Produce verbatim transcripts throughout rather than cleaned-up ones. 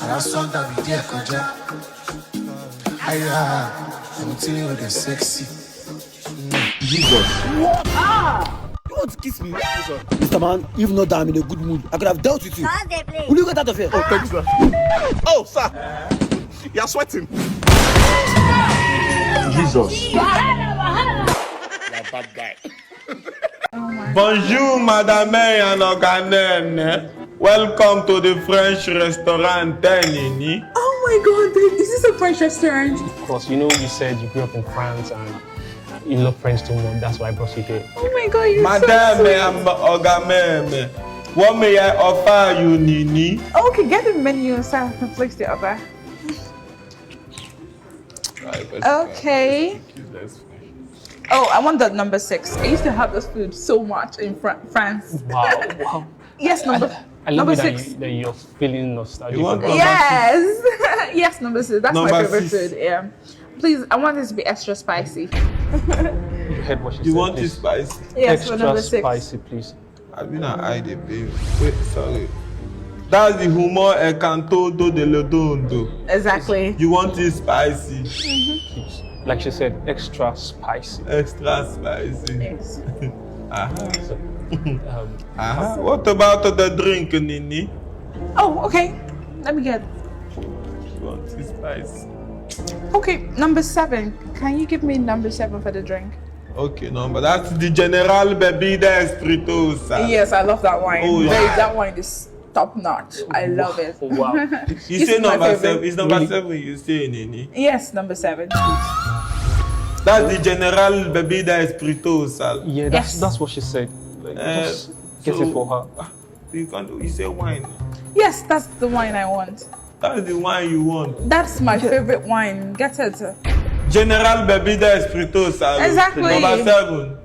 That's all that we did, Koja. Aya, I'm telling you, the sexy. Jesus. What? Ah! You want to kiss me? Mister Man, if not that I'm in a good mood, I could have dealt with you. Pause the play. Will you get out of here? Oh, thank you, sir. Oh, sir. You are sweating. Jesus. You're a bad guy. Bonjour, madame and oganen. Welcome to the French restaurant, Nini. Oh my god, babe, is this a French restaurant? Of course, you know you said you grew up in France and you love French too much. That's why I brought you here. Oh my god, you're Madame so sweet. and ogamen. What may I offer you, Nini? Oh, okay, get the menu and start to place the order. Okay. Oh, I want that number six. I used to have this food so much in Fran- France. Wow, wow. Yes, number I love number it that, six. You, that you're feeling nostalgic. You want about- Yes, yes, number six. That's Number my favorite six. Food. Yeah. Please, I want this to be extra spicy. You heard what she You said. want it Please. Spicy? Yes, for Extra number six. Spicy, please. I mean, I hide it, babe. Wait, sorry. That's the humor Ekanto do de Lodondo. Exactly. You want it spicy? Like she said, extra spicy. Extra spicy. Yes. Aha. Um, Aha. What about the drink, Nini? Oh, okay. Let me get. You want it spicy? Okay, number seven. Can you give me number seven for the drink? Okay, no, but that's the General Bebida Espiritosa. Yes, I love that wine. Oh, yeah. Babe, that wine is top notch. I love it. Wow. You This say is my number favorite. seven. It's number Really? Seven. You say, Nini. Yes, number seven. That's the General Bebida Espiritosa. Yeah, that's Yes. That's what she said. Like, Uh, just get so- it for her. You can do. You say wine. Yes, that's the wine I want. That's the wine you want. That's my favorite wine. Get it. General Bebida Espiritosa. Exactly. Number seven.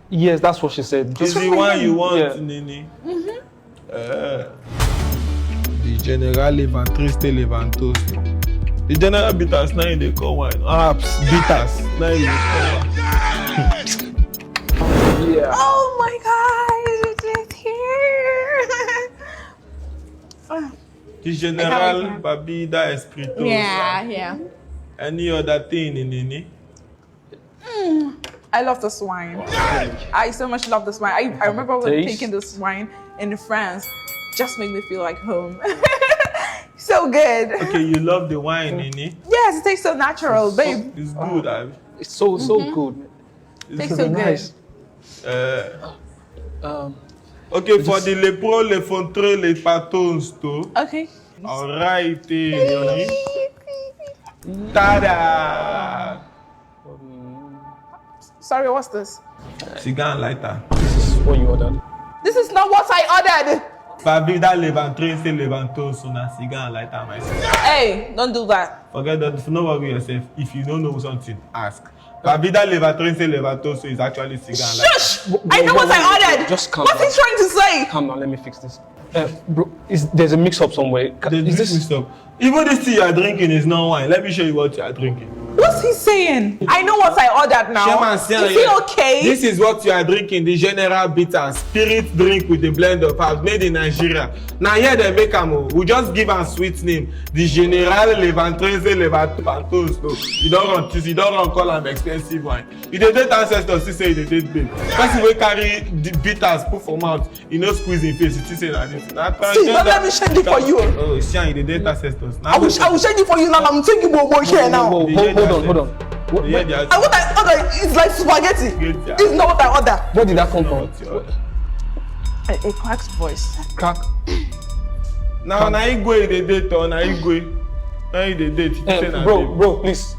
Yes, that's what she said. Is Just the wine you want, Yeah. Nini? Mm-hmm. Uh, the General Levantriste Levantos. The General Bitters now they call wine. Apps Bitters now they call wine. Yeah. Oh my god, it is here. Ah, The General Babida Espiritosa. yeah, yeah. Any other thing, Nini? I love this wine. I so much love this wine. I, I remember when Taste. Taking this wine in France just made me feel like home. So good. Okay, you love the wine, Nini. Yes, it tastes so natural, babe. It's good. I, It's so so good. Tastes so good. Nice. uh, Um, okay, for the Le Pro, Le Fontre, Le Patons, too. Okay. All right, eh, Nini. Tada! Sorry, what's this? Cigar and lighter. this is what you ordered. This is not what I ordered. Babida Levantriste Levantos, una cigar and lighter, my sister. Hey, don't do that. Forget that. No worry yourself. If you don't know something, ask. Babida Levantriste Levantos is actually cigar and lighter. Shush! I know what I ordered. Just calm What's down. He trying to say? Calm down. Let me fix this. Uh, bro, is, there's a mix-up somewhere. Ca- There's is this this mix-up. Even this thing you are drinking is not wine. Let me show you what you are drinking. What's he saying? I know what I ordered now. Chairman, see Is here. He okay? This is what you are drinking. The General Bitter spirit drink with a blend of herbs, made in Nigeria. Now here they make am o. We just give am sweet name. The General Levantrese Levantos. So you don't run, you don't run call am expensive wine. You dey date ancestors, still say you dey date babe. Person wey carry the bitters put for mouth, you no squeeze him face, you still say na this. Na See, don't let me shake it for you. Oh, Sian, you dey date ancestors. I will, I will shake it for you now. I'm taking bobo here now. Whoa, The hold, head hold on, has- hold on. What, The head what, has- And what I order is like spaghetti. Get there. It's not what I order. Where did that come from? Not your- A, a cracked voice. Crack. Now na Igwe you dey date or na Igwe? Na you dey date. You say Eh, na bro, babe. Bro, please.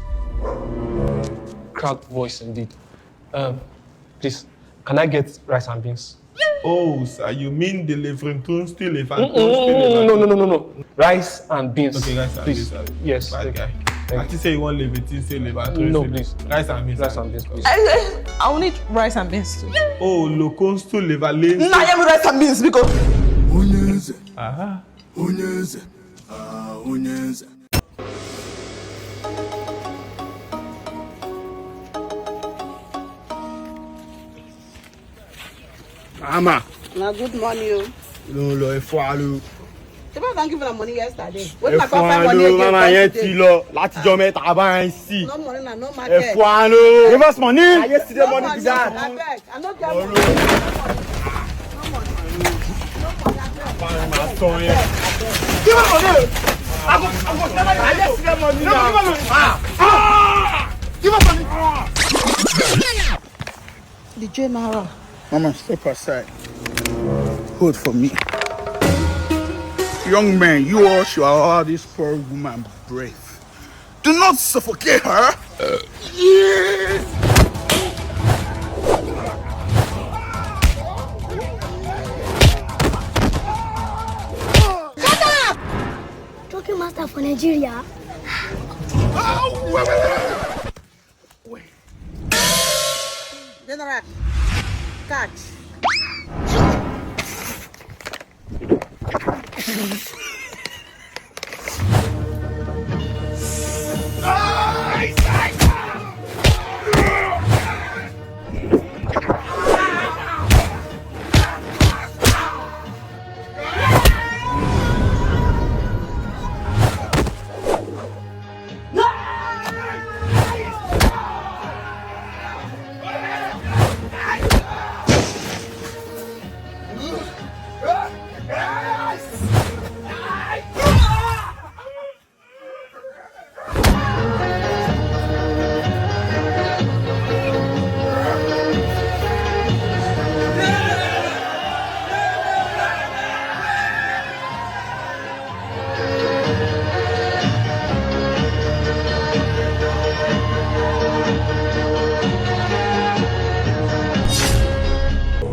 Cracked voice indeed. Um, please, can I get rice and beans? Oh, sir, you mean the Levrinton still Levrinton Mm-mm, still no, no, no, no, no. Rice and beans. Okay, rice and Please. beans. Yes. Bad thank- guy. thank I think say you want Levrinton still Levrinton. No, still. please. Rice and beans. Rice and beans, please. I, I, I will need rice and beans too. Oh, Lokonsto Levalin. Nah, I am rice and beans because Onye eze, Aha. onye eze, ah, onye eze. Ama. Na good morning o. Lo lo ifo alu. Ṣé bá thank you for the money yesterday? When my papa money again, mama yẹn ti lọ látijọ́ mẹ́ta bá ń sì. No money na no market. Ẹ fún wa ló. Give us money. Na yesterday money be that. Abeg, I no get money. No money. No money, abeg. Give us money. I go, I go. Na yesterday money na. Ah! Give us money. The general. Mama, step aside. Hold for me. Young man, you all should allow this poor woman breathe. Do not suffocate her. Shut up! Talking master for Nigeria. General, catch.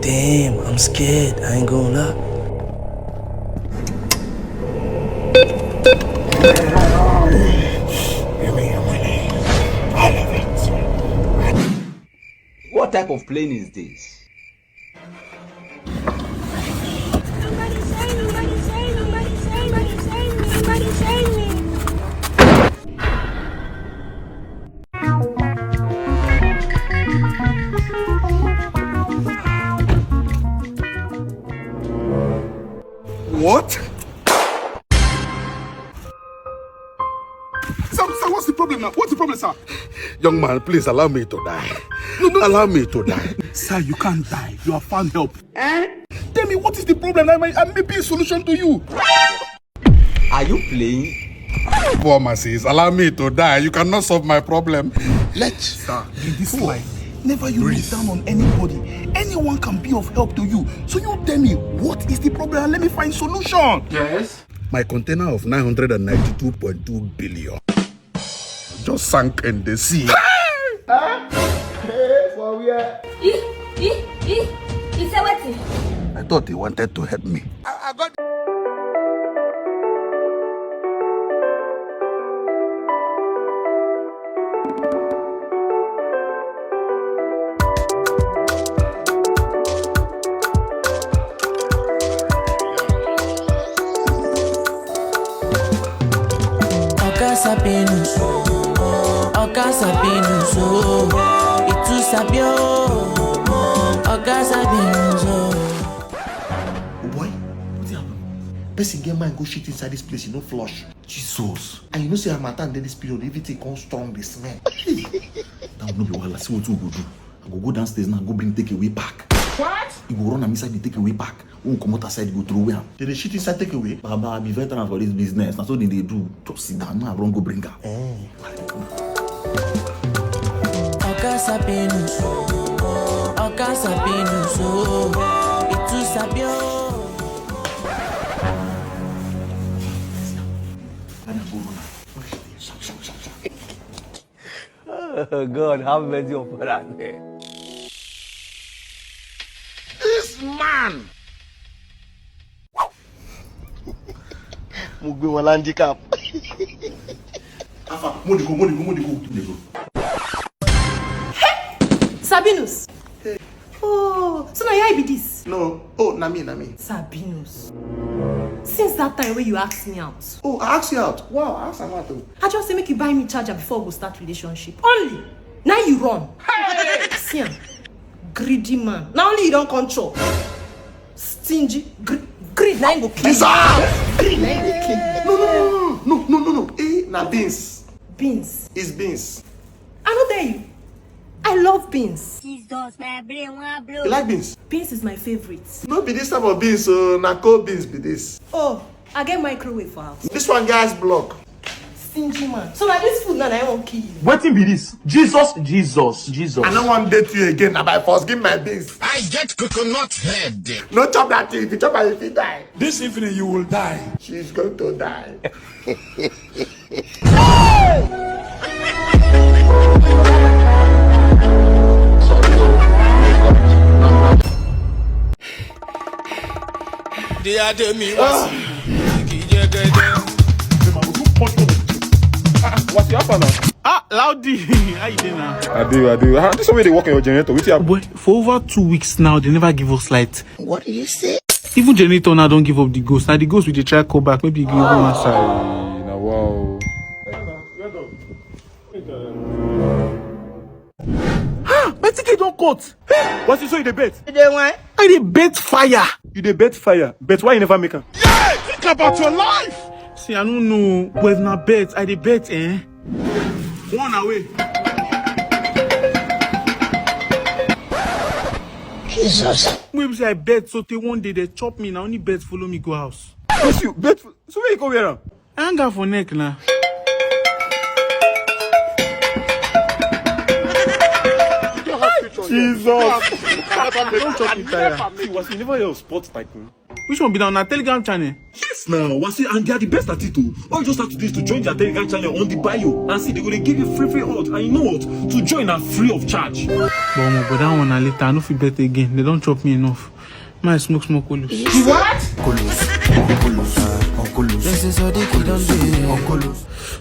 Damn, I'm scared. I ain't gonna lie. What type of plane is this? What? Sir, sir, what's the problem now? What's the problem, sir? Young man, please allow me to die. No, no. Allow me to die. Sir, you can't die. You have found help. Eh? Tell me, what is the problem? I may, I may be a solution to you. Are you playing? Poor Mrs., allow me to die. You cannot solve my problem. Let. Sir, in this life, never you look down on anybody. Anyone can be of help to you. So you tell me, what is the problem? And let me find solution. Yes? My container of nine hundred and ninety-two point two billion just sank in the sea. Huh? Hey, for where? He, he, he, he say wetin? I thought he wanted to help me. I, I got. Oga Sabinus, Oga Sabinus, oh, it too sabi, oh, Oga Sabinus, oh. Oh boy, wetin happen? Person get mind go shit inside this place, you no flush. Jesus. And you know say harmattan dey this period, everything come strong, dey smell. That one no be wahala. See wetin we go do. I go go downstairs now, go bring takeaway pack. What? You go run am inside the takeaway pack. When we comot outside, you go throw away am. They dey shit inside takeaway? Baba, I be veteran for this business. Na so they dey do. Just sit down, now I run go bring am. Eh. Oga Sabinus, Oga Sabinus, oh, it too sabi, oh. Father, go run am. Sharp, sharp, sharp, sharp. Oh, God, have mercy upon us. This man. Mo gbé wọn handicap. Afa, mo dey go, mo dey go, mo dey go, mo dey go. Sabinus. Oh, so na you be this? No. Oh, na me, na me. Sabinus. Since that time when you asked me out. Oh, I asked you out. Wow, I asked am out o. I just say make you buy me charger before we go start relationship. Only. Now you run. Hey! See am. Greedy man. Na only you don come chop. Stingy. Gre-, greed na him go kill you. Jesus! No, no, no, no, no, no, no, no. Eh, na beans. Beans. It's beans. I no tell you. I love beans. Jesus, my brain wan blow. You like beans? Beans is my favorite. No be this type of beans, so na cold beans be this. Oh, I get microwave for house. This one gas block. Stingy man. So na this food na I wan kill you. Wetin be this? Jesus, Jesus, Jesus. I no wan date you again. Na by force, give my beans. I get coconut head. No chop that thing. If you chop am, you fit die. This evening you will die. She's going to die. They are the me was. What's your happening? Ah, Loudy. How you doing now? I do, I do. Ah, this way they work on your generator. Which you have? Boy, for over two weeks now, they never give us light. What do you say? Even generator now don't give up the ghost. Now the ghost will dey try call back. Maybe you give one side. Now, wow. My ticket don't cut. What you say you dey bet? You dey wine? I dey bet fire. You dey bet fire. Bet why you never make am? Think about your life. See, I don't know. But if na bet, I dey bet, eh? One away. Jesus. Maybe say I bet so till one day they chop me. Now only bet follow me go house. Yes, you bet. So where you go wear am? I hang am for neck now. Jesus. Don't chop me tire. See, was you never hear of sports tycoon? Which one be down na Telegram channel? Yes, now. Was it, and they are the best at it too. All you just have to do is to join their Telegram channel on the bio and see they will give you free free odds. And you know what? To join are free of charge. But omo, but that one na later. I no fit bet again. They don't chop me enough. My smoke, smoke, Olus. What?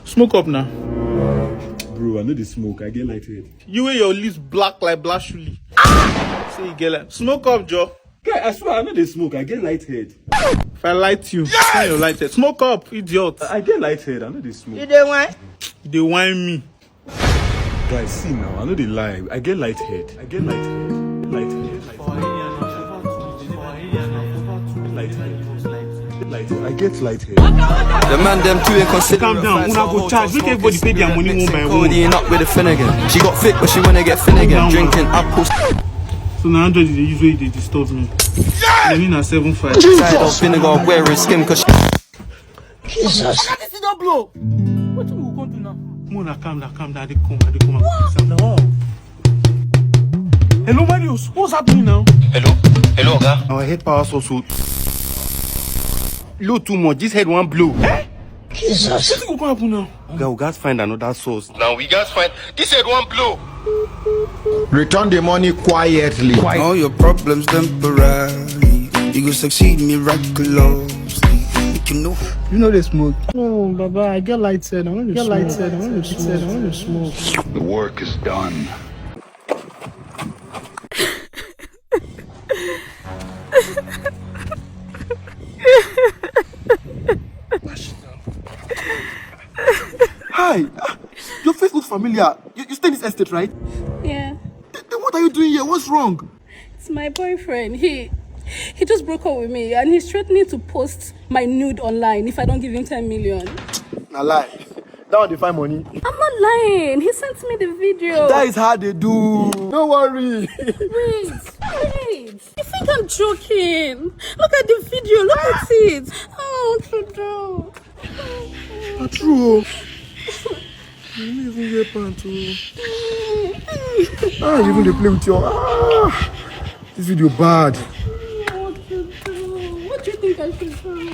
Smoke up now. Bro, I know they smoke. I get light head. You wear your lips black like black shuli. Say you get like smoke up, Joe. Guy, I swear I know they smoke. I get light head. If I light you, shine your light head. Smoke up, idiot. I get light head. I know they smoke. You dey wine? You dey wine me. Guys, see now. I know they lie. I get light head. I get light head. Light head. Light head. Light head. I get light head. The man them too inconsiderate. Calm down. Una go charge. Make everybody pay their money one by one. Codeine up with a Finnegan. She got fit, but she wanna get Finnegan. Calm down, Drinking man. Apples. So now Android dey use wey dey disturb me. Money na seven five. Side up Finnegan wearing skin cause she Jesus. This is not blow. What we go come do now? Mona, calm down, calm down. I dey come, I dey come. Calm down. Hello, Marius. What's happening now? Hello? Hello, Oga? Our head power so so low too much. This head won't blow. Jesus. Wetin go come happen now? Oga, we gats find another source. Now we guys find this head one blow. Return the money quietly. All your problems temporary. You go succeed miraculously. Make you know. You know they smoke. Oh, Baba, I get light head. I want to get light head. I want to smoke. I want to smoke. The work is done. Hi, ah, your face looks familiar. You, you stay in this estate, right? Yeah, Th- Then what are you doing here? What's wrong? it's my boyfriend. He he just broke up with me and he's threatening to post my nude online if I don't give him ten million. Na lie. That one dey find money. I'm not lying. He sent me the video. That is how they do. Don't worry. Wait, wait. You think I'm joking? Look at the video. Look at it. Oh, Trudeau. Na true o. You no even wear pants o. Ah, you even dey play with your, ah. This video bad. What to do? What do you think I should do?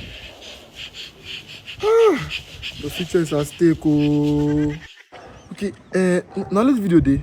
Ah, your future is at stake o. Okay, eh, n- na only this video dey.